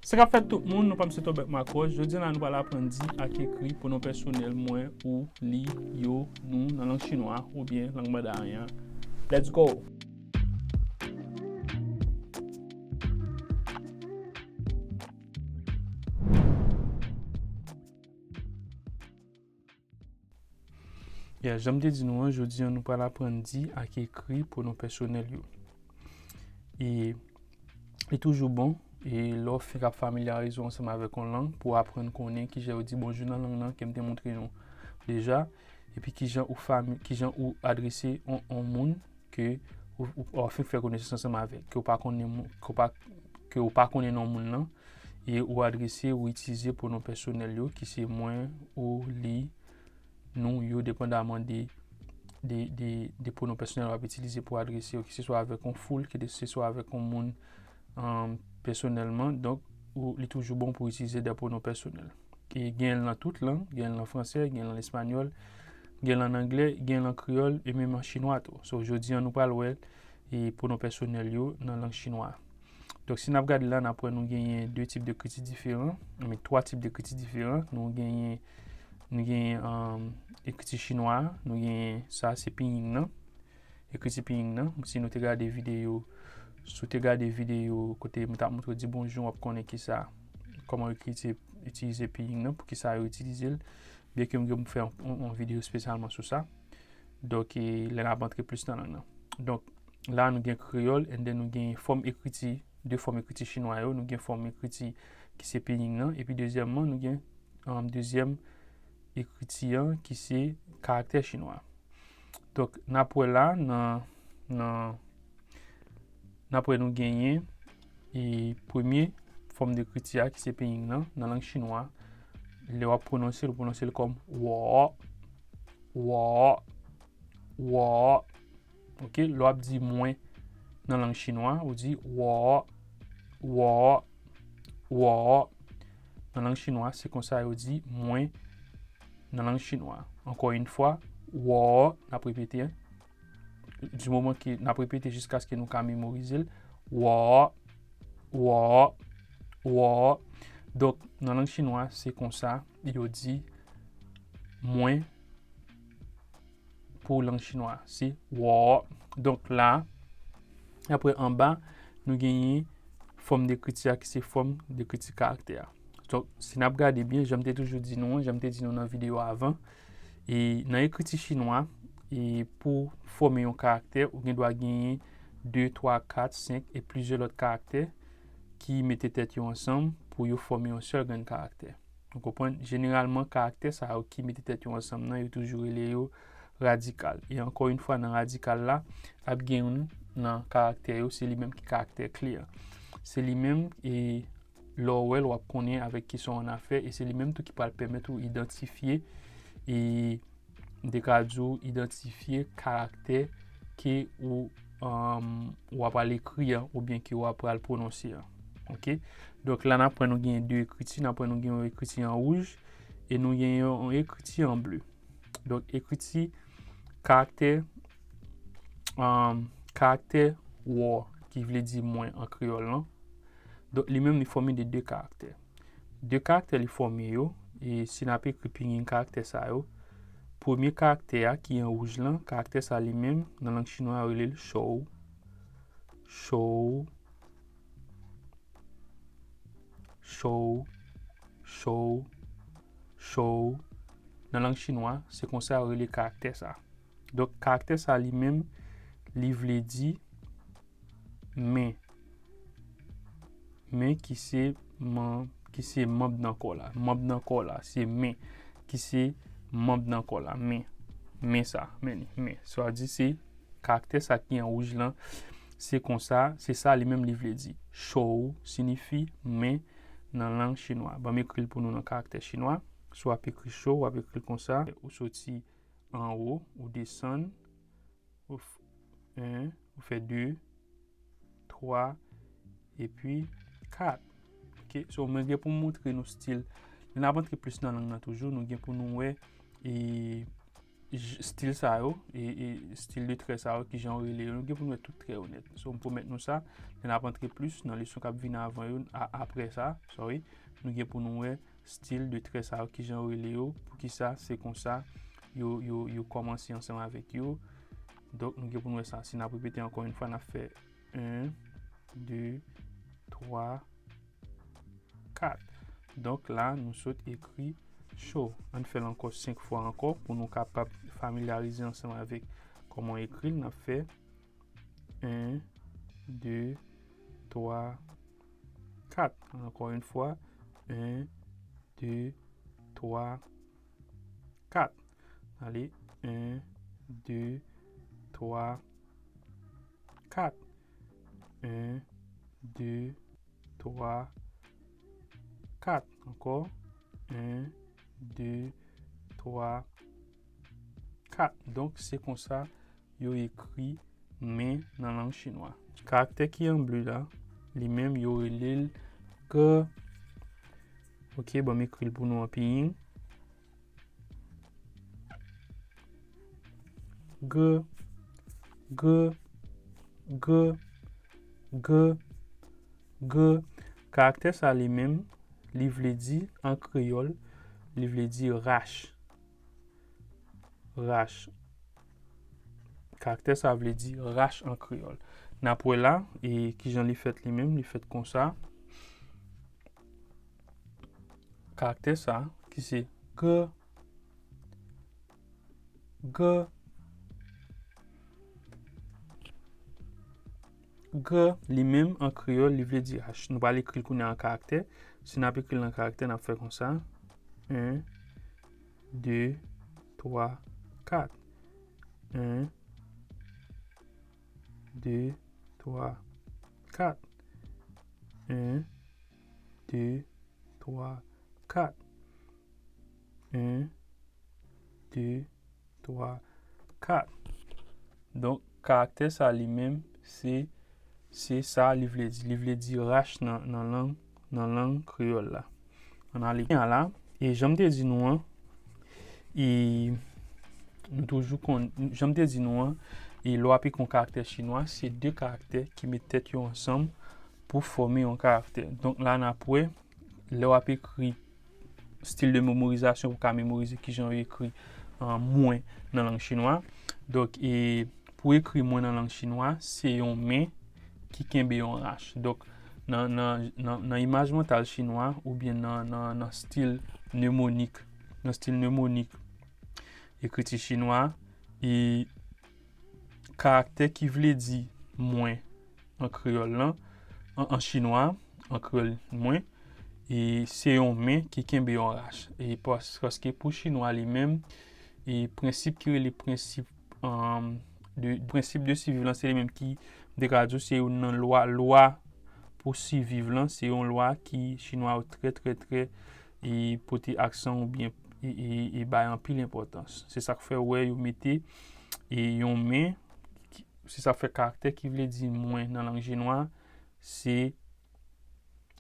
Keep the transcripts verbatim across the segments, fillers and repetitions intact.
Sa k ap fèt tout moun, nou pa m se Tobèk Makòs. Jodi a la nou pral aprann di ak ekri pwonon pèsonèl mwen, ou, li, yo, nou nan lang chinwa oubyen lang mandarin an. Let's go! Yeah, jan m te di nou an, jodi a nou pral aprann di ak ekri pwonon pèsonèl yo. E li toujou bon, e lè w fenk ap familyarize w ansanm avèk yon lang, pou w aprann konnen kijan yo di bonjou nan lang nan, ke m te montre nou deja, epi kijan ou fami-, kijan ou adrese yon, yon moun ke ou, ou, ou fenk fè konesans ansanm avèk, ke w pa konnen moun, ke w pa, ke w pa konnen non moun nan, e ou adrese, ou itilize pwonon pèsonèl yo, ki se mwen, ou, li, nou, yo, depandaman de, de, de, de pwonon pèsonèl w ap itilize pou adrese yo, ke se swa avèk yon foul, ke se swa avèk yon moun, um, pèsonèlman. Donk, ou, li toujou bon pou itilize de pwonon pèsonèl. E gen l nan tout lang, gen l nan fransè, gen l nan espanyòl, gen l an anglè, gen l an kreyòl, e menm an chinwa tou. So, jodi a, nou pral wè, e, pwonon pèsonèl yo nan lang chinwa. Donk, si n ap gade la, n ap wè nou genyen de tip dekriti diferan, I mean, twa tip dekriti diferan. Nou genyen, nou genyen, um, ekriti chinwa, nou genyen, sa se pinyin nan. Ekriti pinyin nan. Si nou te gade videyo, si w te gade videyo kote mwen t ap montre w di bonjou, w ap konnen kisa, kòman yo itilize, itilize pinyin nan, poukisa yo itilize l. Byenke m gen pou fè yon, yon, yon videyo espesyalman sou sa. Donk, e, lè n ap antre plis nan lang nan. Donk, la nou gen kreyòl, and then nou gen fòm ekriti, de fòm ekriti chinwa yo. Nou gen fòm ekriti ki se pinyin nan, epi dezyèmman, nou gen, um, dezyèm ekriti an ki se karaktè chinwa. Donk, n ap wè la, nan, nan, n ap wè nou genyen, e, premye fòm dekriti a, ki se pinyin nan, nan lang chinwa, lè w ap pwononse l, ou pwononse l kòm wò, wò, wò. Oke, lè w ap di mwen nan lang chinwa, ou di wò, wò, wò. Nan lang chinwa, se konsa yo di mwen nan lang chinwa. Ankò yon fwa, wò, n ap repete, en. Du moman ke n ap repete jiskaske nou ka memorize l. Wò, wò, wò. Donk, nan lang chinwa, se konsa yo di mwen pou lang chinwa. Se wò. Donk, la, apre anba, nou genyen fòm dekriti a ki se fòm dekriti karaktè a. Donk, si n ap gade byen, jan m te toujou di nou an, jan m te di nou nan videyo avan, e nan ekriti chinwa, e pou fòme yon karaktè, ou gen dwa genyen de, twa, kat, senk e plizyè lòt karaktè ki mete tèt yo ansanm pou yo fòme yon sèl grenn karaktè. Ou konprann? Jeneralman, karaktè sa yo ki mete tèt yo ansanm nan, yo toujou rele yo radikal. E ankò yon fwa, nan radikal la, ap gen youn nan karaktè yo, se li menm ki karaktè kle a. Se li menm, e lè w wè l, w ap konnen avèk kisa w annafè, e se li menm tou ki pral pèmèt ou idantifye, e m te ka di w, idantifye karaktè ke ou, um, w ap al ekri an, oubyen ke w ap al pwononse an. Oke? Donk, la, n ap wè nou genyen de ekriti, n ap wè nou genyen yon ekriti an wouj, e nou genyen yon ekriti an ble. Donk, ekriti karaktè, um, karaktè wò, ki vle di mwen an kreyòl lan. Donk, li menm, li fòme de de karaktè. De karaktè li fòme yo, e si n ap ekri pinyin karaktè sa yo, premye karaktè a ki an wouj lan, karaktè sa li menm, nan lang chinwa yo rele l show, show, show, show, show. Nan lang chinwa, se konsa yo rele karaktè sa. Donk, karaktè sa li menm, li vle di men. Men ki se man-, ki se manm nan kò la. Manm nan kò la, se men. Ki se manm nan kò la. Men. Men sa, men li, men. Sa vle di se karaktè sa ki an wouj lan. Se konsa, se sa li menm li vle di. Show siyifi men nan lang chinwa. Ban m ekri l pou nou nan karaktè chinwa. Si w ap ekri show, w ap ekri l konsa. Ou soti anwo, ou desann, ou f-, en, ou fè de, twa, epi kat. Oke, so mwen gen pou m montre nou stil. Lè n ap antre plis nan lang nan toujou, nou gen pou nou wè, e, j- stil sa yo, e, e stil de trè sa yo, ki jan yo rele yo, nou gen pou nou wè tout trè yo nèt. So, m pwomèt nou sa, lè n ap antre plis nan leson k ap vini avan yo, a- apre sa, sorry, nou gen pou nou wè stil de trè sa yo, ki jan yo rele yo, poukisa se konsa yo, yo, yo kòmanse ansanm avèk yo. Donk, nou gen pou nou wè sa. Si n ap repete ankò yon fwa, n ap fè en, de, twa, kat. Donk, la, nou sot ekri cho. Ann fè l ankò senk fwa ankò pou nou kapab familyarize ansanm avèk kòman ekri l. N ap fè en, de, twa, kat. Ankò yon fwa, en, de, twa, kat. Ale, en, de, twa, kat. En, de, twa, kat. Ankò, en, de, twa, kat. Donk, se konsa yo ekri men nan lang chinwa. Karaktè ki an ble la, li menm, yo rele l g. Ok, ban m ekri l pou nou an pinyin. G, g, g, g, g. Karaktè sa li menm, li vle di, an kreyòl, li vle di rach. Rach. Karaktè sa vle di rach an kreyòl. N ap wè la, e kijan li fèt li menm, li fèt konsa. Karaktè sa, ki se g, g, g, li menm an kreyòl, li vle di rach. Nou pral ekri l kounye a an karaktè. Si n ap ekri l an karaktè, n ap fè konsa. En, de, twa, kat. En, de, twa, kat. En, de, twa, kat. En, de, twa, kat. Donk, karaktè sa li menm, se, se sa li vle di. Li vle di rach nan, nan lang, nan lang kreyòl la. Ann ale. Kounye a la, e jan m te di nou an, e nou toujou konn, jan m te di nou an, e lè w ap ekri yon karaktè chinwa, se de karaktè ki met tèt yo ansanm pou fòme yon karaktè. Donk, la, n ap wè, lè w ap ekri stil de memorizasyon pou w ka memorize kijan yo ekri, euh, mwen nan lang chinwa. Donk, e pou ekri mwen nan lang chinwa, se yon men ki kenbe yon rach. Donk, nan, nan, nan, nan imaj mantal chinwa, oubyen nan, nan, nan stil nemonik, nan stil nemonik ekriti chinwa, e karaktè ki vle di mwen an kreyòl lan, an, an chinwa, an kreyòl mwen, e se yon men ki kenbe yon rach. E pas-, paske pou chinwa li menm, e prensip ki rele prensip, um, de, prensip de survivre lan, se li menm ki, m te ka di w, se youn nan lwa, lwa pou siviv lan, se yon lwa ki chinwa yo trè, trè, trè, e pote aksan oubyen e, e, e bay anpil enpòtans. Se sa k fè w wè yo mete, e, yon men, ki, se sa k fè karaktè ki vle di mwen nan lang chinwa, se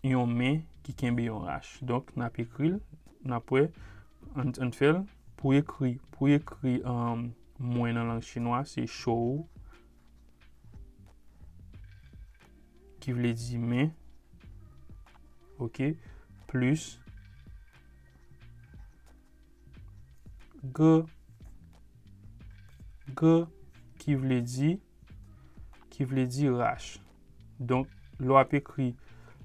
yon men ki kenbe yon rach. Donk, n ap ekri l, n ap wè, ann, ann fè l. Pou ekri, pou ekri, um, mwen nan lang chinwa, se 手, ki vle di men. Ok. Plis 个, 个, ki vle di, ki vle di rach. Donk, lè w ap ekri,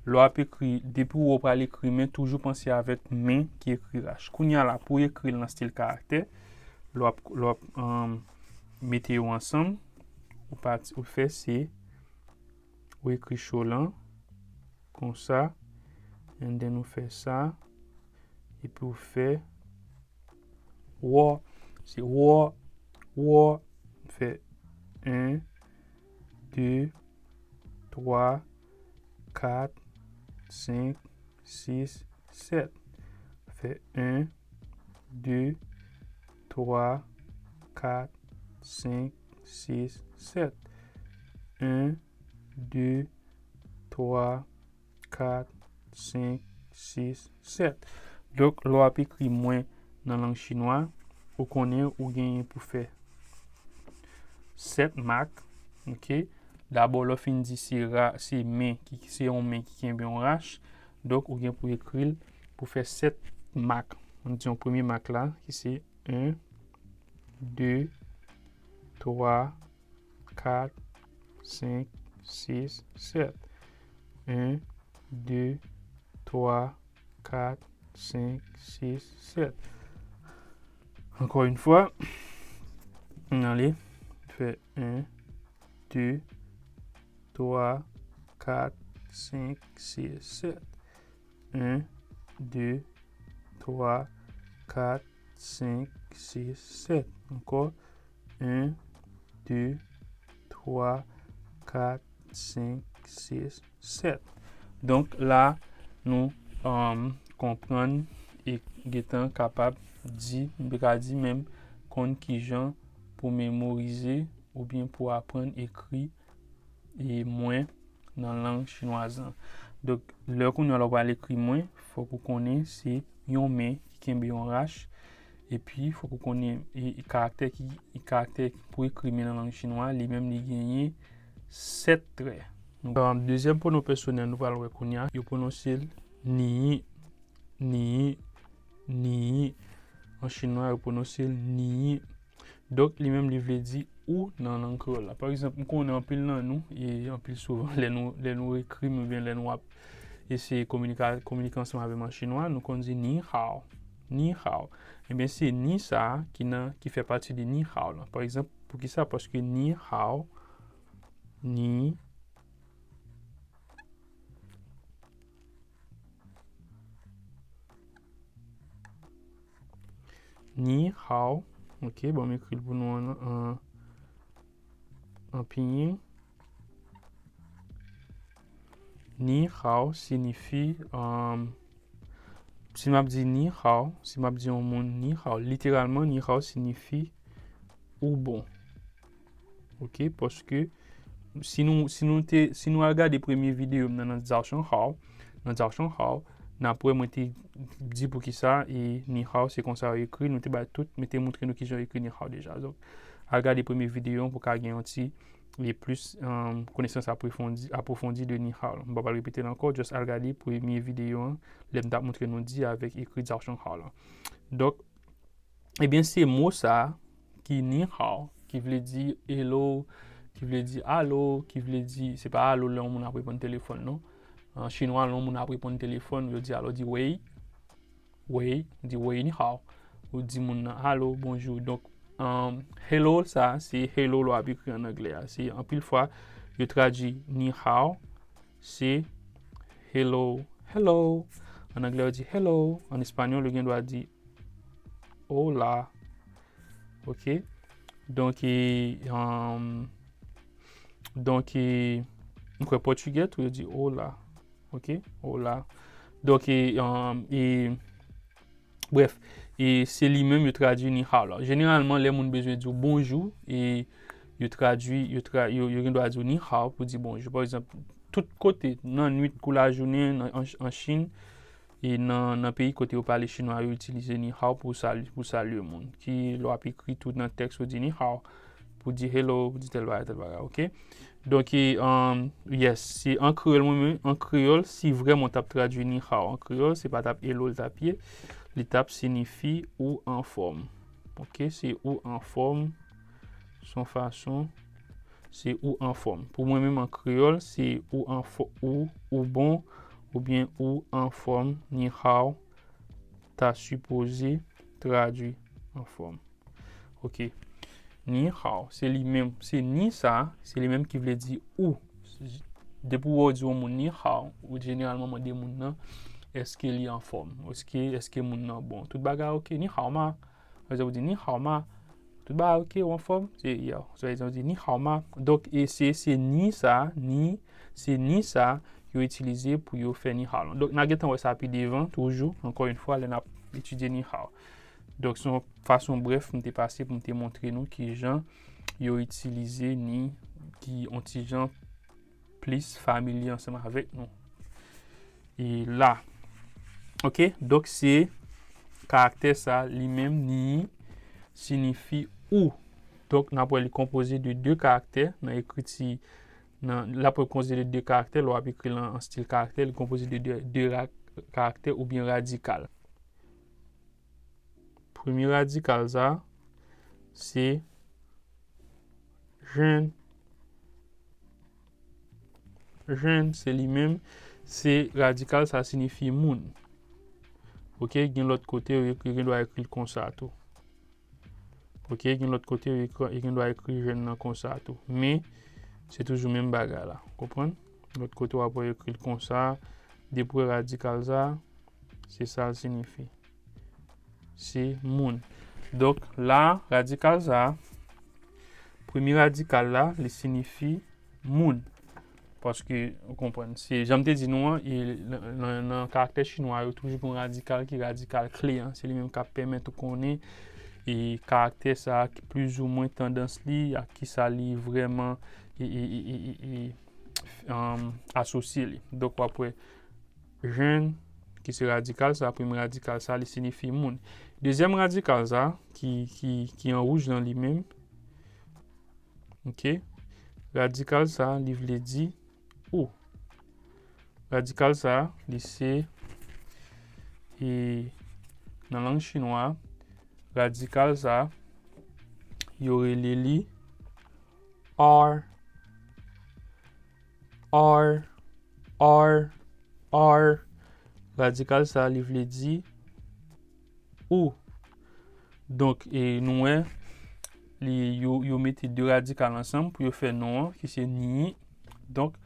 lè w ap ekri, depi w wè w pral ekri men, toujou panse avèk men ki ekri rach. Kounye a la, pou w ekri l nan stil karaktè, lè w ap, lè w ap, um, mete yo ansanm, ou pati, ou fè se, ou ekri 手 lan, konsa, and then ou fè sa, epi ou fè 握, se 握, 握, fè en, de, twa, kat, senk, sis, sèt. Fè en, de, twa, kat, senk, sis, sèt. En, de, twa, kat, senk, sis, sèt. Donk, lè w ap ekri mwen nan lang chinwa, ou konnen ou genyen pou fè sèt mak, ok? Dabò, lè w fin di se ra, se men ki, se yon men ki kenbe yon rach, donk ou gen pou ekri l pou fè sèt mak. Ann di yon premye mak la, ki se en, de, twa, kat, senk, sis, sèt. En, de, twa, kat, senk, sis, sèt. Ankò yon fwa, ann ale fè en, de, twa, kat, senk, sis, sèt. En, de, twa, kat, senk, sis, sèt. Ankò, en, de, twa, kat, senk, sis, sèt. Donk, la, nou, um, konprann e gentan kapab di, m te ka di menm, konn kijan pou memorize oubyen pou aprann ekri e mwen nan lang chinwaz lan. Donk, lè kounye a la w pral ekri mwen, fòk ou konnen se yon men ki kenbe yon rach, epi fòk ou konnen e, e karaktè ki, e karaktè pou ekri men nan lang chinwa, li menm li genyen sèt trè. Donk, um, dezyèm pwonon pèsonèl nou pral wè kounye a, yo pwononse l ni, ni, ni. An chinwa, yo pwononse l ni. Donk, li menm, li vle di ou nan lang kreyòl la. Pa egzanp, m konnen anpil nan nou, e anpil souvan, lè nou, lè nou ekri m oubyen lè nou ap eseye kominika-, kominike ansanm avè m an chinwa, nou konn di ni hao, ni hao. Ebyen, se ni sa a ki nan, ki fè pati de ni hao lan. Pa egzanp, poukisa? Paske ni hao, ni Ni hao. Ok, bon, m ekri l pou nou an, an, an pinyin. Ni hao siyifi, um, si m ap di ni hao, si m ap di yon moun ni hao, literalman, ni hao siyifi ou bon. Ok, paske si nou, si nou te, si nou al gade premye videyo m nan, nan Zaoshan Hao, nan Zaoshan Hao, n ap wè mwen te di poukisa e ni hao se konsa yo ekri, nou te bay tout, mwen te montre nou kijan yo ekri ni hao deja. Donk, al gade premye videyo an pou ka gen yon ti, e plis, um, konesans apwofondi, apwofondi de ni hao. M pa pral repete l ankò, just al gade premye videyo an, lè m t ap montre nou di avèk ekri Zaoshan Hao lan. Donk, Ebyen, se mo sa a ki ni hao, ki vle di hello, ki vle di alo, ki vle di, se pa alo lè yon moun ap reponn telefòn, non. An chinwa, lè yon moun ap reponn telefòn, yo di alo, di wei, wei, di wei ni hao. Ou di moun nan alo, bonjou. Donk, um, hello sa a, se hello lè w ap ekri an anglè a. Se anpil fwa, yo tradui ni hao, se hello, hello. An anglè, yo di hello. An espanyòl, yo gen dwa di hola. Ok. Donk, e, um, donk, e, m kwè pòtigè tou, yo di hola. Ok, hola. Donk, e, um, e, brèf, e se li menm yo tradui ni hao la. Jeneralman, lè moun bezwen di w bonjou, e yo tradui, yo tra-, yo, yo gen dwa di w ni hao pou di bonjou. Pa egzanp, tout kote, nan nwit kou lajounen, nan, an, an Chin, e nan, nan peyi kote yo pale chinwa, yo itilize ni hao pou sali-, pou salye moun. Ki lè w ap ekri tou nan tèks, ou di ni hao, pou di hello, pou di tèl bagay, tèl bagay, ok? Donk, e, um, yes, se an kreyòl, mwen menm, an kreyòl, si vrèman w t ap tradui ni hao an kreyòl, se pa t ap hello l t ap ye, li t ap siyifi ou anfòm. Ok, se ou anfòm, se yon fason, se ou anfòm. Pou mwen menm an kreyòl, se ou anfò-, ou, ou bon, oubyen ou anfòm, ni hao ta sipoze tradui anfòm. Ok. Ni hao, se li menm, se ni sa, se li menm ki vle di ou. Depi w wè w di yon moun ni hao, ou jeneralman mande moun nan, èske li anfòm? Èske, èske moun nan bon? Tout bagay ok, ni hao ma. Pa egzanp, ou di ni hao ma. Tout bagay ok, ou anfòm? Se, yo. Pa egzanp, ou di ni hao ma. Donk, e se, se ni sa, ni, se ni sa, yo itilize pou yo fè ni hao lan. Donk, n a gentan wè sa pi devan, toujou, ankò yon fwa, lè n ap etidye ni hao. Donk, se yon fason brèf m te pase pou m te montre nou kijan yo itilize ni ki yon ti jan plis familye ansanm avèk nou. E la. Ok, donk se karaktè sa li menm ni, siyifi ou. Donk, n ap wè li konpoze de de karaktè nan ekriti, nan, l ap konpoze de de karaktè, lè w ap ekri l an, an stil karaktè, li konpoze de de, de ra-, karaktè oubyen radikal. Premye radikal sa, se jèn. Jèn, se li menm, se radikal sa siyifi moun. Oke, gen lòt kote, yo, yo gen dwa ekri l konsa tou. Oke, gen lòt kote, yo ekri, yo gen dwa ekri jèn nan konsa tou. Men, se toujou menm bagay la. Konprann? Lòt kote, w ap wè yo ekri l konsa. Depi w wè radikal sa, se sa l siyifi. Se moun. Donk, la, radikal sa, premye radikal la, li siyifi moun. Paske, ou konprann, se, jan m te di nou an, e nan, nan, nan karaktè chinwa yo, toujou gen yon radikal ki radikal kle an. Se li menm k ap pèmèt ou konnen e karaktè sa a, ki plizoumwen tandans li, ak kisa li vrèman e, e, e, e, e, e, um, asosye li. Donk, w ap wè jèn, ki se radikal sa, premye radikal sa, li siyifi moun. Dezyèm radikal sa, ki, ki, ki an wouj lan li menm, oke, radikal sa, li vle di ou. Radikal sa, li se, e, nan lang chinwa, radikal sa, yo rele li R, R, R, R. Radikal sa, li vle di ou. Donk, e, nou wè, li, yo, yo mete de radikal ansanm pou yo fè non an, ki se ni. Donk,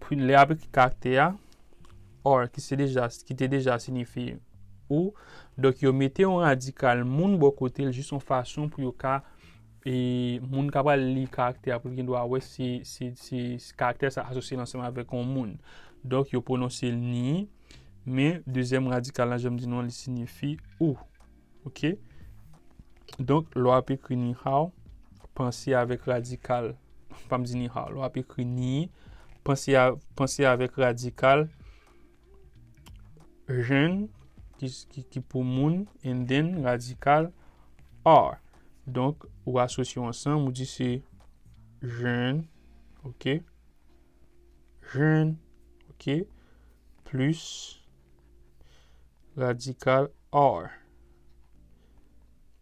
pou lè y ap ekri karaktè a, R, ki se deja, ki te deja siyifi ou. Donk, yo mete yon radikal moun bò kote l, jis yon fason pou yo ka, e, moun k ap al li karaktè a, pou l gen dwa wè se, se, se, se karaktè sa asosye l ansanm avèk yon moun. Donk, yo pwononse l ni, men dezyèm radikal la, jan m di nou an, li siyifi ou. Oke? Donk, lè w ap ekri ni hao, panse avèk radikal, pa m di ni hao, lè w ap ekri ni, panse a, panse avèk radikal jèn, ki, ki, ki pou moun, and then radikal R. Donk, ou asosye yo ansanm, ou di se jèn, oke? Jèn, oke? Plis radikal R,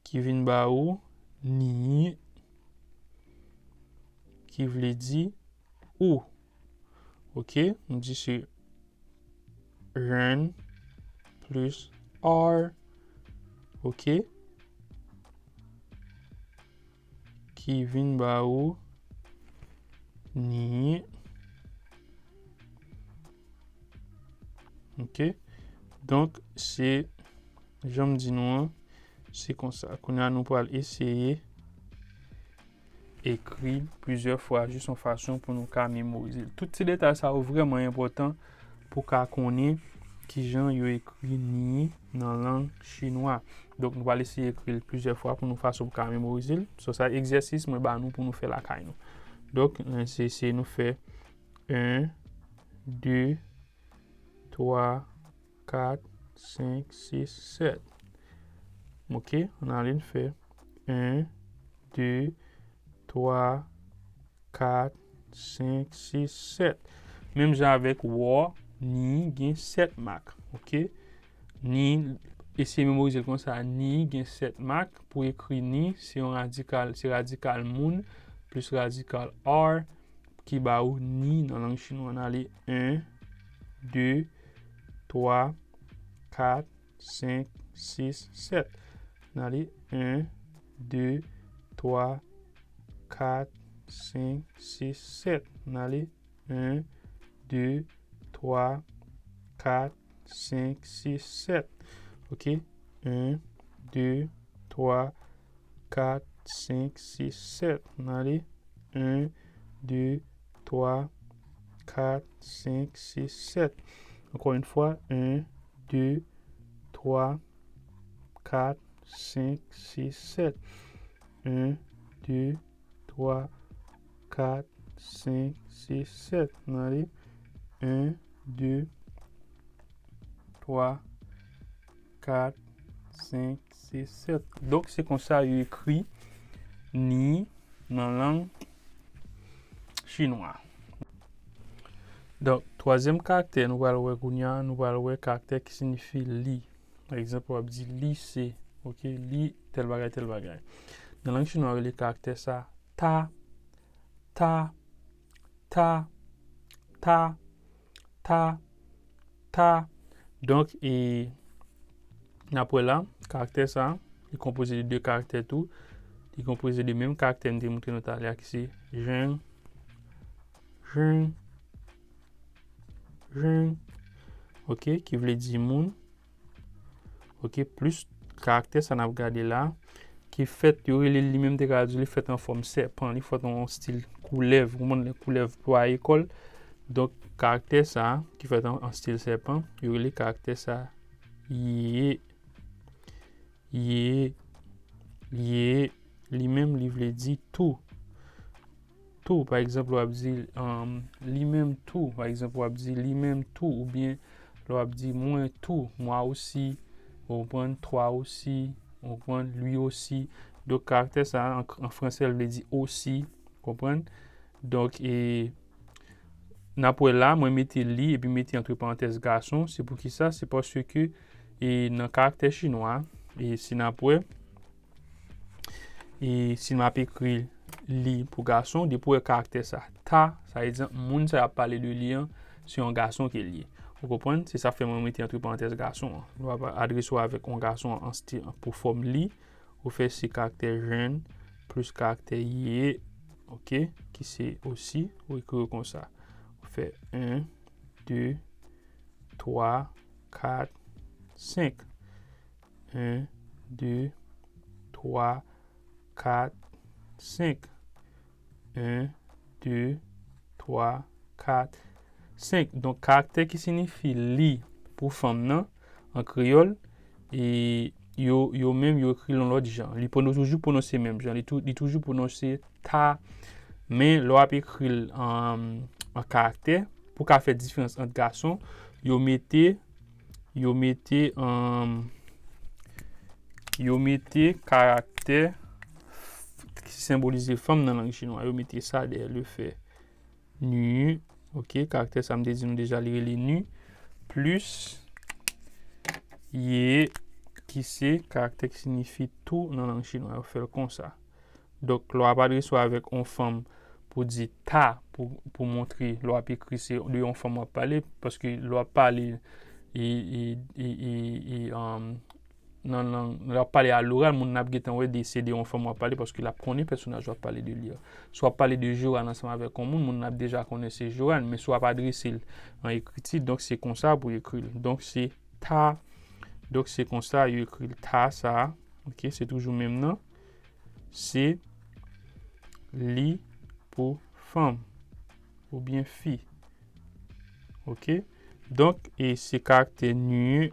ki vin ba ou ni, ki vle di ou. Oke? Nou di se jèn plis R. Oke? Ki vin ba ou ni. Oke? Donk, se, jan m di nou an, se konsa. Kounye a, nou pral eseye ekri plizyè fwa, jis yon fason pou nou ka memorize l. Tout ti detay sa yo vrèman enpòtan pou w ka konnen kijan yo ekri ni nan lang chinwa. Donk, nou pral eseye ekri l plizyè fwa pou nou fason pou w ka memorize l. So, sa egzèsis mwen ba nou pou nou fè lakay nou. Donk, n se, se nou fè en, de, twa, kat, senk, sis, sèt. Oke, ann ale n fè en, de, twa, kat, senk, sis, sèt. Menm jan avèk wò, ni gen sèt mak. Oke? Ni, eseye memorize l konsa. Ni gen sèt mak. Pou ekri ni, se yon radikal, se radikal moun plis radikal R ki ba ou ni nan lang chinwa. Ann ale en, de, twa, kat, senk, sis, sèt. Ann ale en, de, twa, kat, senk, sis, sèt. Ann ale en, de, twa, kat, senk, sis, sèt. Oke? En, de, twa, kat, senk, sis, sèt. Ann ale en, de, twa, kat, senk, sis, sèt. Ankò yon fwa, en, de, twa, kat, senk, sis, sèt. En, de, twa, kat, senk, sis, sèt. Ann ale en, de, twa, kat, senk, Se sèt. Donk, se konsa yo ekri ni nan lang chinwa. Donk, twazyèm karaktè nou pral wè kounye a, nou pral wè karaktè ki siyifi li. Pa egzanp, w ap di lise, oke, li tèl bagay, tèl bagay. Nan lang chinwa, yo rele karaktè sa ta, ta, ta, ta, ta, ta. Donk, e, n ap wè la, karaktè sa, li konpoze de de karaktè tou. Li konpoze de menm karaktè m te montre nou talè a, ki se jen, jen, jen. Oke, ki vle di moun. Oke, plis karaktè sa n ap gade la, ki fèt, yo rele li menm te ka di li fèt an fòm sèpan, li fèt an stil koulèv, ou konprann lè koulèv plwaye kò l. Donk, karaktè sa, ki fèt an, an stil sèpan, yo rele karaktè sa ye, ye, ye, li menm, li vle di tou. Tou, pa egzanp, w ap di, um, li menm tou. Pa egzanp, w ap di li menm tou, oubyen lè w ap di mwen tou, moi aussi, ou konprann, toi aussi, ou konprann, lui aussi. Donk, karaktè sa a, an, an franse, l vle di aussi, konprann? Donk, e, n ap wè la, mwen mete li, epi mete antre parantèz gason. Se poukisa? Se paske, e, nan karaktè chinwa, e, si n ap wè, e si m ap ekri li pou gason, depi w wè karaktè sa, ta, sa vle di moun sa y ap pale de li an, se yon gason ke l ye. Ou konprann? Se sa k fè mwen mete antre parantèz gason an. Nou ap adrese w avèk yon gason an stil pou fòm li. Ou fè se karaktè jen plis karaktè ye, oke, ki se osi, ou ekri yo konsa. Ou fè en, de, twa, kat, senk. En, de, twa, kat, senk. En, de, twa, kat, senk. Donk, karaktè ki siyifi li pou fanm nan, an kreyòl, e yo, yo menm, yo ekri l yon lòt jan. Li pwono-, toujou pwononse menm jan. Li tou-, li toujou pwononse ta. Men, lè w ap ekri l an, an karaktè, pou ka fè diferans ant gason, yo mete, yo mete, um, yo mete karaktè ki senbolize fanm nan lang chinwa. Yo mete sa dèyè le fè. Ni, oke, karaktè sa m te di nou deja, li rele ni, plis ye, ki se karaktè ki siyifi tou nan lang chinwa. Yo fè l konsa. Donk, lè w ap adrese w avèk yon fanm pou di ta, pou, pou montre lè w ap ekri, se de yon fanm w ap pale, paske lè w ap pale, e, e, e, e, e, um, nan lang, lè w ap pale aloral, moun nan ap gentan wè de, se de yon fanm w ap pale, paske l ap konnen pèsonaj w ap pale de li a. Si w ap pale de Joanne ansanm avèk yon moun, moun nan ap deja konnen se Joanne, men si w ap adrese l an ekriti, donk se konsa pou ekri l. Donk, se ta. Donk, se konsa yo ekri l, ta sa a. Oke, se toujou menm nan. Se li pou fanm oubyen fi. Oke? Donk, e se karaktè ni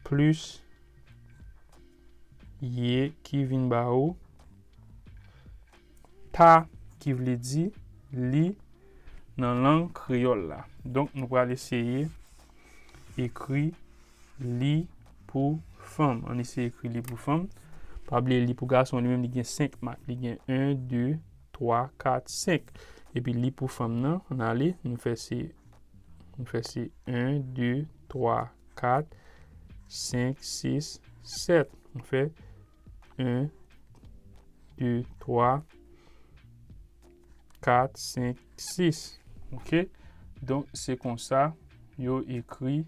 plis ye ki vin ba ou ta, ki vle di li nan lang kreyòl la. Donk, nou pral eseye ekri li pou fanm. Ann eseye ekri li pou fanm. Pa bliye, li pou gason, li menm, li gen senk mak. Li gen en, de, twa, kat, senk. Epi li pou fanm nan, ann ale, nou fè se, nou fè se en, de, twa, kat, senk, sis, sèt. Nou fè en, de, twa, kat, senk, sis. Oke? Donk, se konsa yo ekri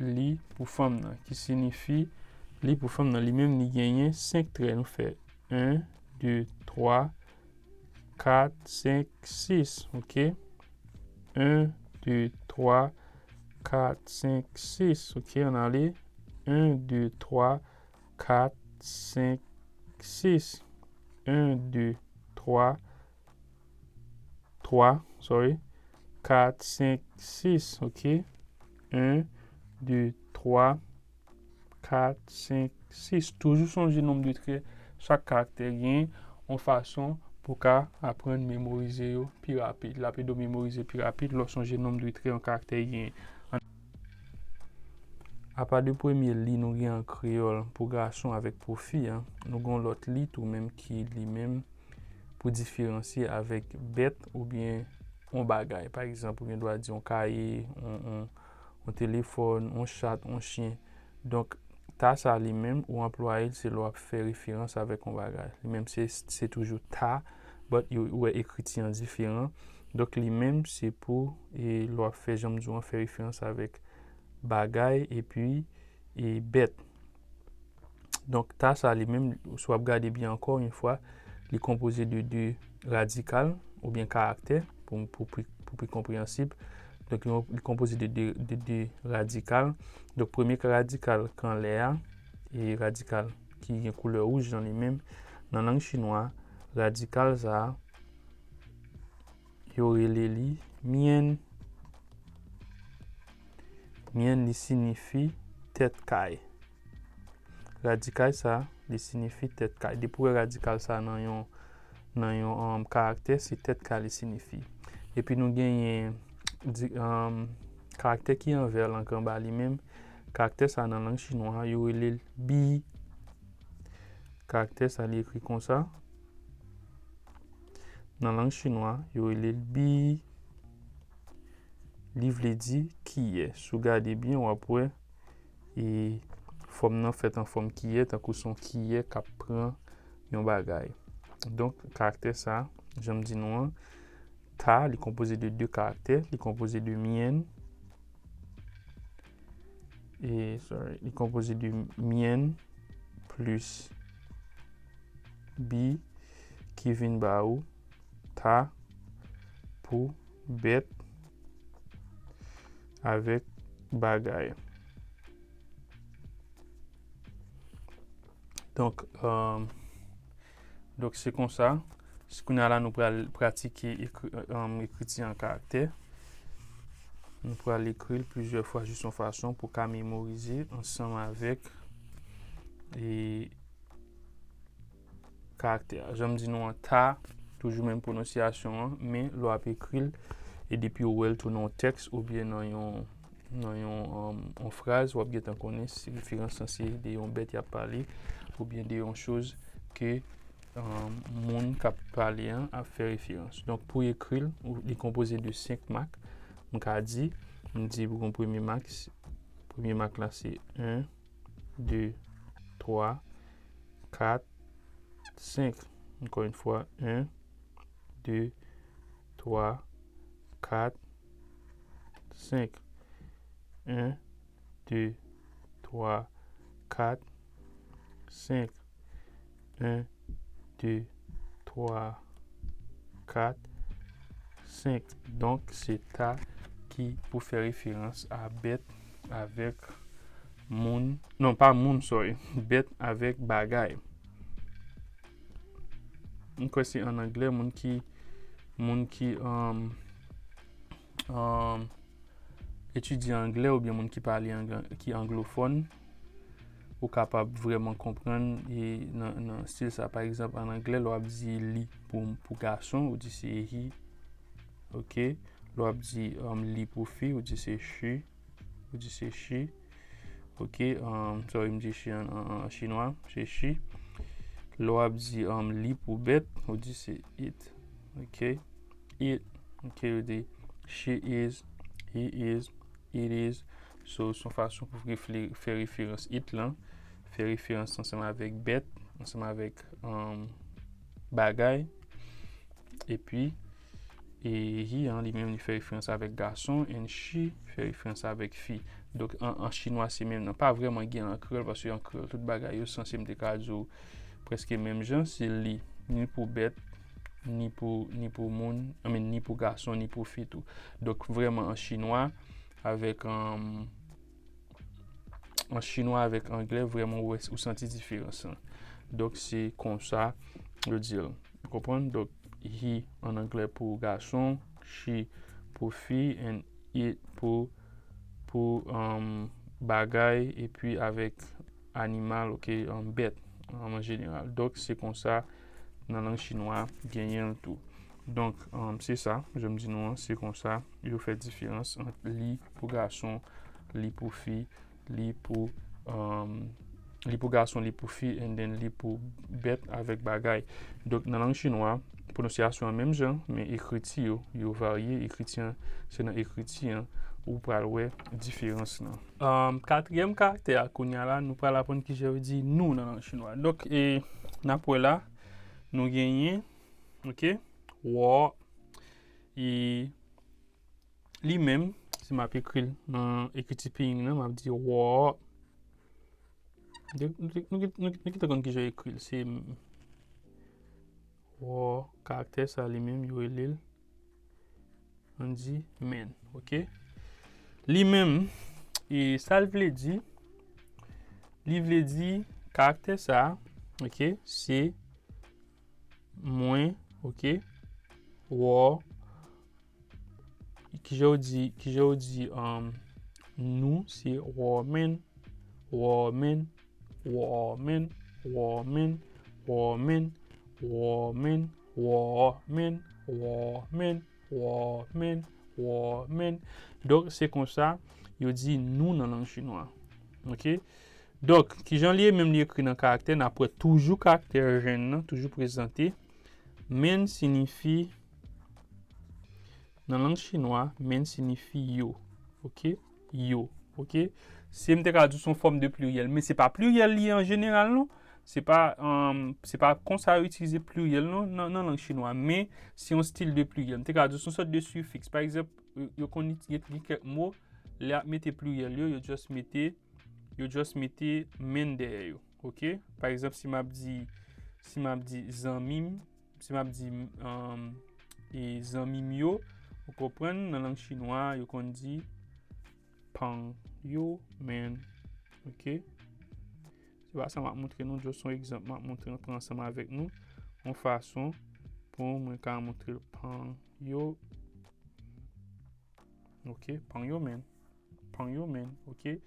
li pou fanm nan, ki siyifi li pou fanm nan. Li menm, li genyen senk trè. Nou fè en, de, twa, kat, senk, sis. Oke? En, de, twa, kat, senk, sis. Oke, ann ale. En, de, twa, kat, senk, sis. En, de, twa, twa, sorry. Kat, senk, sis, oke. En, de, twa, kat, senk, sis. Toujou sonje nonm de trè chak karaktè genyen, yon fason pou ka aprann memorize yo pi rapid. L ap ede w memorize pi rapid lè w sonje nonm de trè yon karaktè genyen. Apa de premye li nou gen an kreyòl pou gason avèk pou fi an, nou gen yon lòt li tou menm ki li menm pou diferansye avèk bèt oubyen yon bagay. Pa egzanp, ou gen dwa di yon kaye, yon, yon, yon telefòn, yon chat, yon chen. Donk, ta sa li menm, ou anplwaye l se lè w ap fè referans avèk yon bagay. Li menm se, se toujou ta, but ou wè ekriti an diferan. Donk, li menm se pou, e, lè w ap fè, jan m di w an, fè referans avèk bagay epi, e, bèt. Donk, ta sa li menm, si w ap gade byen ankò yon fwa, li konpoze de de radikal oubyen karaktè, pou, pou, pi- pou pi konpreyansib. Donk, li, li konpoze de de, de de radikal. Donk, premye radikal k anlè a, e radikal ki gen koulè wouj nan li menm, nan lang chinwa, radikal sa a, yo rele li myen. Myen li siyifi tèt kay. Radikal sa, li siyifi tèt kay. Depi w wè radikal sa nan yon, nan yon, um, karaktè, se tèt kay li siyifi. Epi nou genyen di, um, karaktè ki anvè l anba li menm. Karaktè sa nan lang chinwa, yo rele l bi. Karaktè sa, li ekri konsa. Nan lang chinwa, yo rele l bi. Li vle di kiyè. Si w gade byen, w ap wè, e, fòm nan fèt an fòm kiyè, tankou se yon kiyè k ap pran yon bagay. Donk, karaktè sa, jan m di nou an, ta, li konpoze de de karaktè, li konpoze de myen, e, sorry, li konpoze de myen plis bi ki vin ba ou ta pou bèt avèk bagay. Donk, um, donk se konsa. Kounye a la, nou pral pratike ekri, um, ekriti an karaktè. Nou pral ekri l plizyè fwa jis yon fason pou ka memorize ansanm avèk, e, karaktè a. Jan m di nou an, ta, toujou menm pwononsyasyon an, men lè w ap ekri l, e depi w wè l tou nan yon tèks oubyen nan yon, nan yon, um, yon fraz, w ap gentan konnen si referans lan se de yon bèt y ap pale, oubyen de yon choz ke, um, moun k ap pale an ap fè referans. Donk, pou ekri l, ou- li konpoze de senk mak. M ka di, m di pou yon premye mak, premye mak la se en, de, twa, kat, senk. Ankò yon fwa, en, de, twa, kat, senk. En, de, twa, kat, senk. En, de, twa, kat, senk. Donk, se ta ki pou fè referans a bèt avèk moun. Non, pa moun, sorry. Bèt avèk bagay. M kwè se an anglè, moun ki, moun ki, um, um, etidye anglè oubyen moun ki pale ang-, ki anglofòn, ou kapab vrèman konprann e nan, nan stil sa. Pa egzanp, an anglè, lè w ap di li pou, pou gason, ou di se he. Ok? Lè w ap di, um, li pou fi, ou di se she. Ou di se she. Ok? Um, sorry, m di she an, an, an chinwa. Se she. Lè w ap di, um, li pou bèt, ou di se it. Ok? It. Ok, ou di she is, he is, it is. So, se yon fason pou refle-, fè referans it lan, fè referans ansanm avèk bèt, ansanm avèk, um, bagay. Epi, e he an, li menm, li fè referans avèk gason, and she fè referans avèk fi. Donk, an, an chinwa, se menm nan. Pa vrèman gen an kreyòl, paske an kreyòl, tout bagay yo sanse, m te ka di w, prèske menm jan, se li, ni pou bèt, ni pou, ni pou moun, I mean, ni pou gason, ni pou fi tou. Donk, vrèman, an chinwa, avèk, um, an chinwa avèk anglè, vrèman, ou wè, ou santi diferans lan. Donk, se konsa yo di l. Ou konprann? Donk, he an anglè pou gason, she pou fi, and it pou, pou, um, bagay, epi avèk animal, ok, um, bèt, um, an jeneral. Donk, se konsa, nan lang chinwa, genyen l tou. Donk, um, se sa, jan m di nou an, se konsa, yo fè diferans ant li pou gason, li pou fi, li pou, um, li pou gason, li pou fi, and then li pou bèt avèk bagay. Donk, nan lang chinwa, pwononsyasyon an menm jan, men ekriti yo, yo varye. Ekriti an, se nan ekriti an, ou pral wè diferans lan. Um, katriyèm karaktè a, kounye a la, nou pral aprann kijan yo di nou nan lang chinwa. Donk, e, n ap wè la, nou genyen, ok, wò, e, li menm, si m ap ekri l nan ekriti pinyin nan, m ap di wò. Nou te, nou te, nou te, nou te, nou te konn kijan yo ekri l. Se wò, karaktè sa li menm, yo rele l, ann di men, ok? Li menm, e sa l vle di, li vle di karaktè sa, ok, se mwen, ok, wò, kijan w di, kijan w di, um, nou, se wòmen, wòmen, wòmen, wòmen, wòmen, wòmen, wòmen, wòmen, wòmen, wòmen. Donk, se konsa yo di nou nan lang chinwa. Ok? Donk, kijan li ye menm li ekri nan karaktè, n ap wè toujou karaktè jèn nan, toujou prezante. Men siyifi, nan lang chinwa, men siyifi yo. Ok? Yo. Ok? Si m te ka di w se yon fòm de pliryèl, men se pa pliryèl li ye an jeneral, non. Se pa, um, se pa konsa yo itilize pliryèl, non, nan, nan lang chinwa. Men, se yon stil de pliryèl. M te ka di w se yon sòt de sifiks. Pa egzanp, yo, yo konn it-, gen, gen kèk mo, lè y ap mete pliryèl yo, yo just mete, yo just mete men dèyè yo. Ok? Pa egzanp, si m ap di, si m ap di zanmi m, si m ap di, um, e zanmi m yo, ou konprann, nan lang chinwa, yo konn di 朋友们. Ok? Se pa sa m ap montre nou, just yon egzanp m ap montre, pran ansanm avèk nou, yon fason pou mwen ka montre l. 朋友. Ok, 朋友们. 朋友们, ok.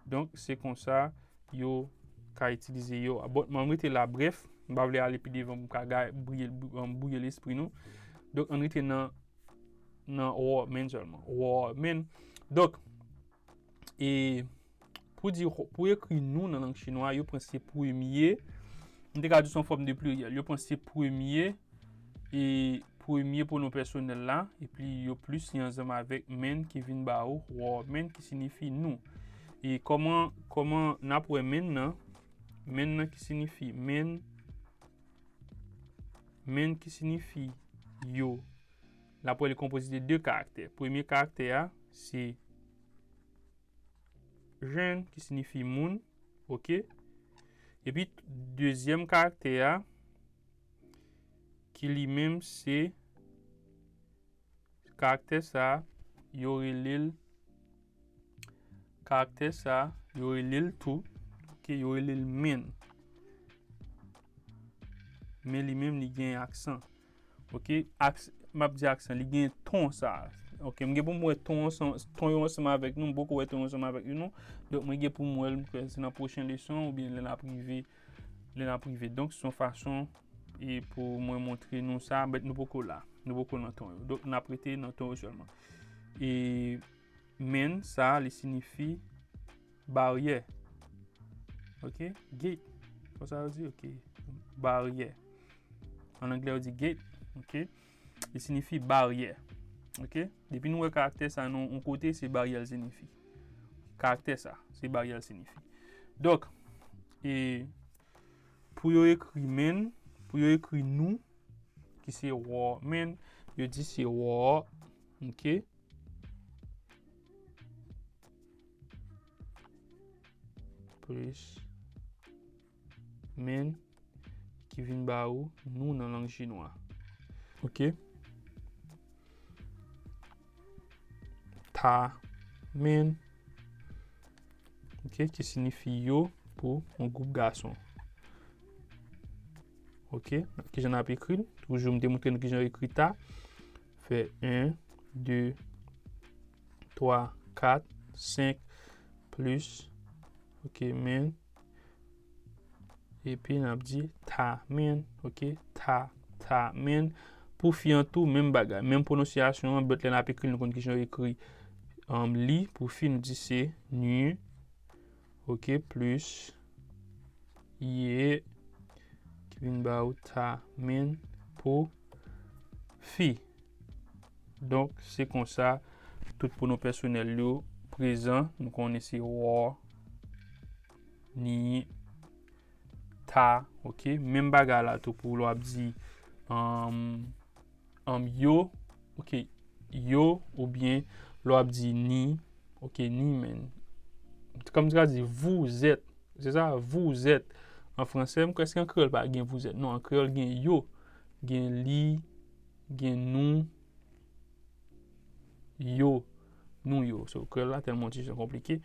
Donk, se konsa yo ka itilize yo. Bon, mwen rete la, brèf, m pa vle ale pi devan pou m ka ga-, bwouye, bwouye lespri nou. Donk, ann rete nan, nan 我们 sèlman. 我们. Donk, e pou di, pou ekri nou nan lang chinwa, yo pran se premye, m te ka di se yon fòm de pliryèl, yo pran se premye, e premye pwonon pèsonèl la, epi yo plis li ansanm avèk 们 ki vin ba ou 我们 ki siyifi nou. E kòman, kòman n ap wè 们 nan? 们 nan ki siyifi men, men ki siyifi yo. N ap wè li konpoze de de karaktè. Premye karaktè a, se 人 ki siyifi moun, ok? Epi, dezyèm karaktè a, ki li menm se karaktè sa, yo rele l, karaktè sa, yo rele l tou, ok, yo rele l men. Men li menm, li gen aksan. Ok, aks-, m ap di aksan, li gen ton sa. Ok, m gen pou m wè ton ansanm, ton yo ansanm avèk nou, m poko wè ton yo ansanm avèk nou, non. Donk, mwen gen pou m wè l, m kwè se nan pwochen leson, oubyen lè n ap rive, lè n ap rive. Donk, se yon fason e pou mwen montre nou sa, but nou poko la. Nou poko nan ton yo. Donk, n ap rete nan ton yo sèlman. E men sa, li siyifi baryè. Ok? Gate. Konsa yo di, ok. Baryè. An anglè, yo di gate. Ok? Li siyifi baryè. Ok? Depi nou wè karaktè sa nan yon kote, se baryè l siyifi. Karaktè sa, se baryè l siyifi. Donk, e pou yo ekri men, pou yo ekri nou, ki se 我们, yo di se 我, ok? Plis 们 ki vin ba ou nou nan lang chinwa. Ok? 他们, ok, ki siyifi yo pou yon gwoup gason. Ok, kijan n ap ekri l? Toujou, m te montre nou kijan yo ekri ta. Fè en, de, twa, kat, senk, plis, ok, men. Epi n ap di 他们, ok, ta, 他们. Pou fi an tou, menm bagay, menm pwononsyasyon an, but lè n ap ekri l, nou konn kijan yo ekri, um, li, pou fi, nou di se 女, Ok, plis ye ki vin ba ou ta menn pou fi. Donk, se konsa tout pwonon pèsonèl yo prezan. Nou konnen se wè, ni, ta, ok? Menm bagay la tou pou lè w ap di, um, um, yo, ok, yo, oubyen lè w ap di ni, ok, ni menn. Kòm yo ka di, vous êtes, se sa, vous êtes. An fransè, m kwè si an kreyòl pa gen vous êtes. Non, an kreyòl gen yo, gen li, gen nou, yo, nou yo. So, kreyòl la tèlman yon ti jan konplike.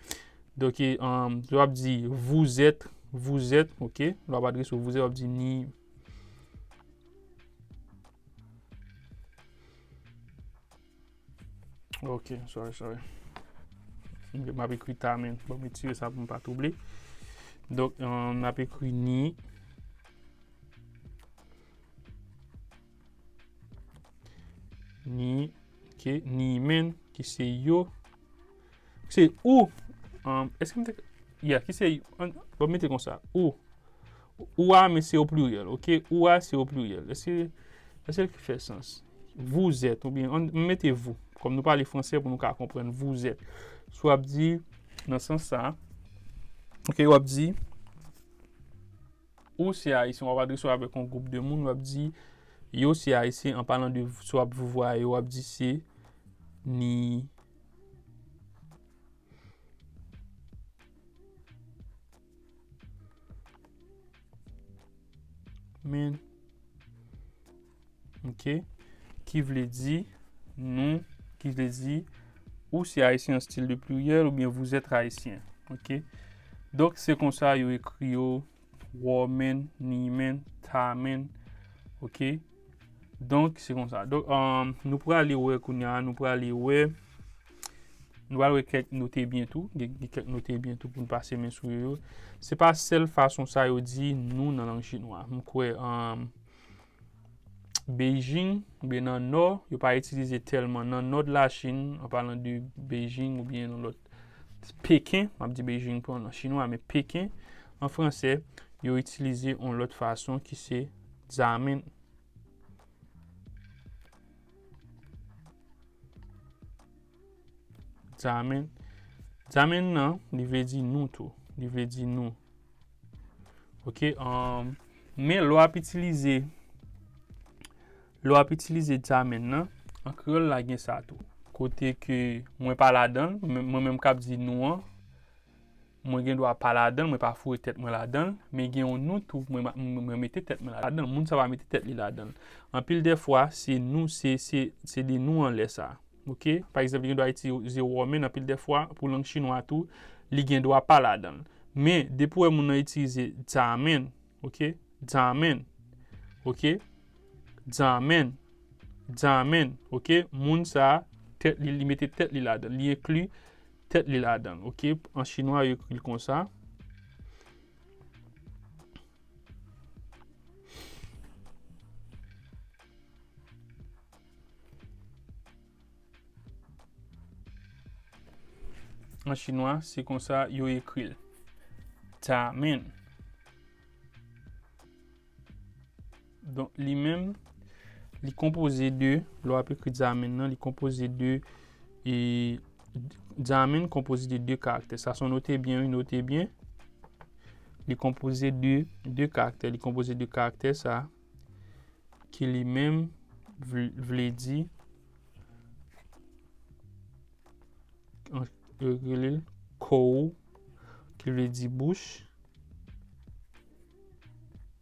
Donk, e, um, lè w ap di vous êtes, vous êtes, ok? Lè w ap adrese w vous êtes, w ap di ni. Ok, sorry, sorry. M ap ekri ta menn. Bon, m retire sa pou m pa twouble. Donk, um, m ap ekri ni. Ni, ok, ni menn, ki se yo. Se ou. Um, èske m te, yeah, ki se, an, bon, mete konsa. Ou. Ou a, men se o pliryèl, ok? Ou a, se o pliryèl. Èske, èske l fè sans? Vous êtes, oubyen, an, m mete vous. Kòm nou pale fransè, pou nou ka konprann, vous êtes. Si w ap di, nan sans sa, ok, w ap di, ou se ayisyen, w ap adrese w avèk yon gwoup de moun, w ap di, yo se ayisyen, an palan de, si w ap vous voyez, w ap di se ni menn. Ok. Ki vle di nou, ki vle di ou se ayisyen an stil de pliryèl oubyen vous êtes haïtien. Ok. Donk, se konsa yo ekri yo, wè menn, ni menn, ta menn. Ok. Donk, se konsa. Donk, um, nou prale wè kounye a, nou prale wè, nou prale wè kèk note byen tou. Gen, gen kèk note byen tou pou n pase men sou yo. Se pa sèl fason sa yo di nou nan lang chinwa. M kwè, um, Beijing, oubyen nan nò, yo pa itilize tèlman. Nan nò de la Chine, an palan de Beijing oubyen nan lòt, Peken, m ap di Beijing pou nan chinwa, men Peken, an fransè, yo itilize yon lòt fason ki se 咱们. 咱们. 咱们 nan, li vle di nou tou. Li vle di nou. Ok, um, men lè w ap itilize, lè w ap itilize 咱们 nan, an kreyòl la gen sa tou. Kote ke mwen pa ladan l, mwen, mwen menm k ap di nou an, mwen gen dwa pa ladan l, mwen pa foure tèt mwen ladan l, men gen yon nou tou, mwen, mwen, mwen mete tèt mwen ladan l. Moun sa pa mete tèt li ladan l. Anpil de fwa, se nou, se, se, se de nou anlè sa. Ok? Pa egzanp, li gen dwa itilize 我们 anpil de fwa pou lang chinwa tou, li gen dwa pa ladan l. Men, depi w wè moun nan itilize 咱们, ok? 咱们, ok? 咱们, 咱们, ok? Moun sa, tèt li, li mete tèt li ladan l, li enkli tèt li ladan l, ok? An chinwa, yo ekri l konsa. An chinwa, se konsa yo ekri l. 咱们. Donk, li menm, li konpoze de, lè w ap ekri 咱们 nan, li konpoze de, e, 咱们 konpoze de de karaktè. Sa se yon note byen, wi, note byen. Li konpoze de de karaktè. Li konpoze de karaktè sa, ki li menm vle, vle di, an, yo rele l 口, ki vle di bouch,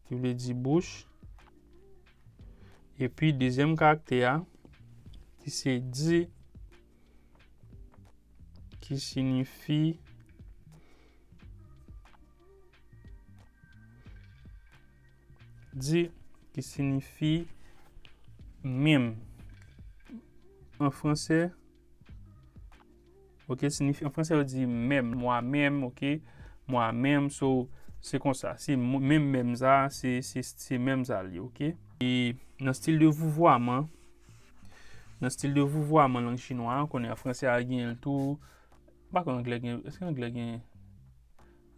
ki vle di bouch. Epi dezyèm karaktè a, ki se 字, ki siyifi di, ki siyifi menm. An fransè, ok, siyifi, an fransè, yo di même, moi-même, ok, moi-même, so, se konsa, se mo-, menm, menm sa, se, se, se menm sa li, ok. E nan stil de vouvwaman, nan stil de vouvwaman lang chinwa, ou konnen an fransè a gen l tou, m pa konn anglè gen, èske anglè gen,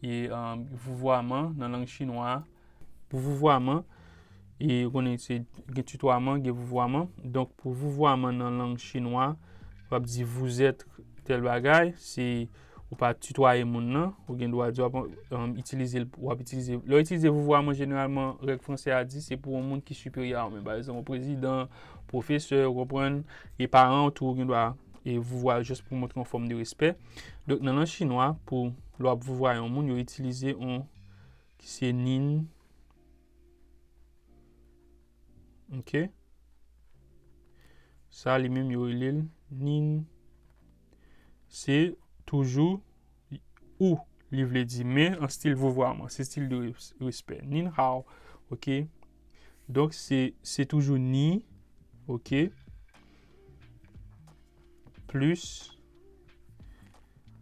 e, um, vouvwaman nan lang chinwa a. Pou vouvwaman, e ou konnen se gen titwaman, gen vouvwaman. Donk, pou vouvwaman nan lang chinwa, w ap di vous êtes tel bagay, se ou pa titwaye moun nan, ou gen dwa di w ap, um, itilize l, w ap itilize, lè w itilize vouvwaman, jeneralman, règ franse a di, se pou yon moun ki siperyè a ou menm. Pa egzanp, yon prezidan, pwofesè, ou konprann, e paran w tou, ou gen dwa, e vouvwaye l jis pou montre yon fòm de respè. Donk, nan lang chinwa, pou lè w ap vouvwaye yon moun, yo itilize yon ki se nin. Ok. Sa li menm yo rele l nin. Se toujou ou li vle di, men an stil vouvwaman, se stil de res-, respè. Nin hao. Ok. Donk se, se toujou ni. Ok. Plis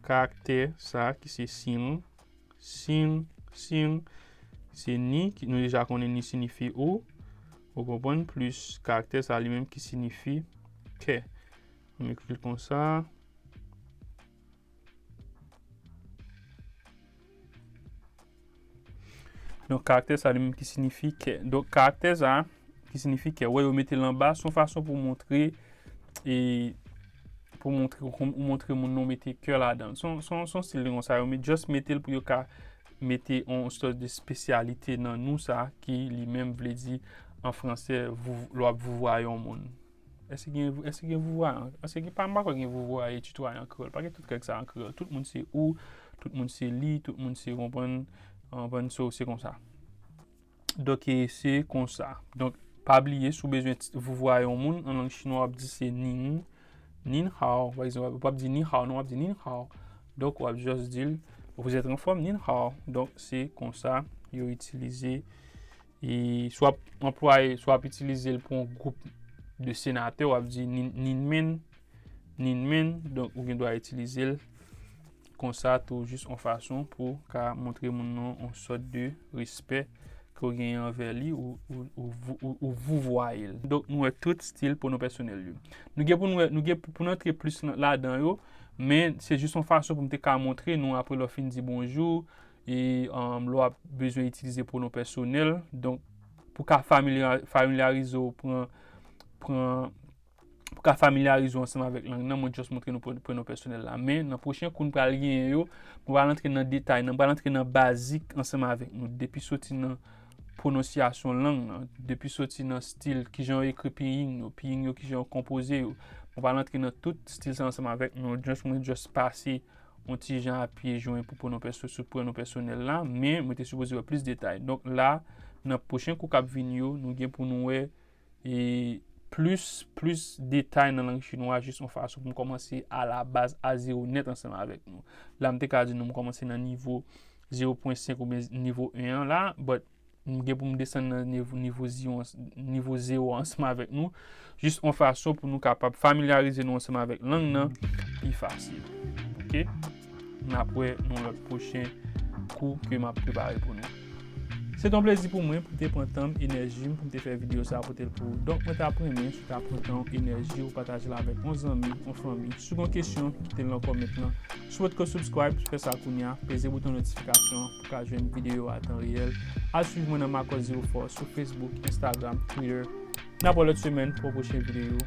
karaktè sa ki se sin. Sin, sin, se ni, ki nou deja konnen ni siyifi ou. Ou konprann? Plis karaktè sa li menm ki siyifi kè. Ann ekri l konsa. Donk, karaktè sa li menm ki siyifi kè. Donk, karaktè sa ki siyifi kè, wè, yo mete l anba, se yon fason pou montre, e, pou montre, ou montre moun nan, ou mete kè ladan l. Se yon, se yon, se yon stil de konsa, yo met, just mete l pou yo ka mete yon sòt de espesyalite nan nou sa, ki li menm vle di, an franse, vou-, lè w ap vouvwaye yon moun. Èske gen, èske gen vouvwayan? Èske gen, pa, m pa kwè gen vouvwaye titwayen an kreyòl. Pa gen tout règ sa an kreyòl. Tout moun se ou, tout moun se li, tout moun se, konprann, konprann, so, se konsa. Donk, e, se konsa. Donk, pa bliye, si w bezwen ti, vouvwaye yon moun, an lang chinwa, w ap di se nin, nin hao. Pa egzanp, w ap di ni hao, non, w ap di nin hao. Donk, w ap just di l, vous êtes en forme, nin hao. Donk, se konsa yo itilize, e si w ap anplwaye, si w ap itilize l pou yon gwoup de senatè, w ap di nin, nin men, nin men. Donk, ou gen dwa itilize l konsa tou, jis yon fason pou ka montre moun nan yon sòt de respè ke w genyen anvè li, ou, ou, ou, vou-, ou, ou vouvwaye l. Donk, nou wè tout stil pwonon pèsonèl yo. Nou gen pou nou wè, nou gen pou, pou nou antre plis la-, ladan yo, men se jis yon fason pou m te ka montre nou, apre lè w fin di bonjou, e, um, lè w ap bezwen itilize pwonon pèsonèl. Donk, pou ka familya-, familyarize w, pran, pran, pou ka familyarize w ansanm avèk lang nan, mwen just montre nou pwonon pèsonèl la. Men, nan pwochen kou n pral genyen yo, mwen pral antre nan detay, nan pral antre nan bazik ansanm avèk nou. Depi soti nan pwononsyasyon lang nan, depi soti nan stil, kijan yo ekri pinyin yo, pinyin yo, kijan yo konpoze yo. Mwen pral antre nan tout stil sa ansanm avèk nou. Just, mwen just pase yon ti jan a pye jwen pou pwonon pèso-, sou pwonon pèsonèl la, men mwen te sipoze wè plis detay. Donk la, nan pwochen kou k ap vini yo, nou gen pou nou wè, e, plis, plis detay nan lang chinwa, jis yon fason pou m kòmanse a la baz, a zewo nèt ansanm avèk nou. La, m te ka di nou, m kòmanse nan nivo zewo pwen senk oubyen nivo en an la, but m gen pou m desann nan nivo, nivo zewo, nivo zewo ansanm avèk nou. Jis yon fason pou nou kapab familyarize nou ansanm avèk lang nan pi fasil. Ok? N ap wè nan lòt pwochen kou ke m ap prepare pou nou. Se te yon plezi pou mwen pou m te pran tan m, enèji m, pou m te fè videyo sa a pote l pou ou. Donk, mwen t ap renmen si w ta pran tan w, enèji w, pataje l avèk yon zanmi, yon fanmi. Si w gen yon kesyon, kite l nan kòmant lan. Si w potko subscribe, fè sa kounye a, peze bouton notifikasyon an pou w ka jwenn videyo a tan reyèl. Al swiv mwen nan Marcus Zero Four sou Facebook, Instagram, Twitter. N ap wè lòt semèn pou yon pwochen videyo.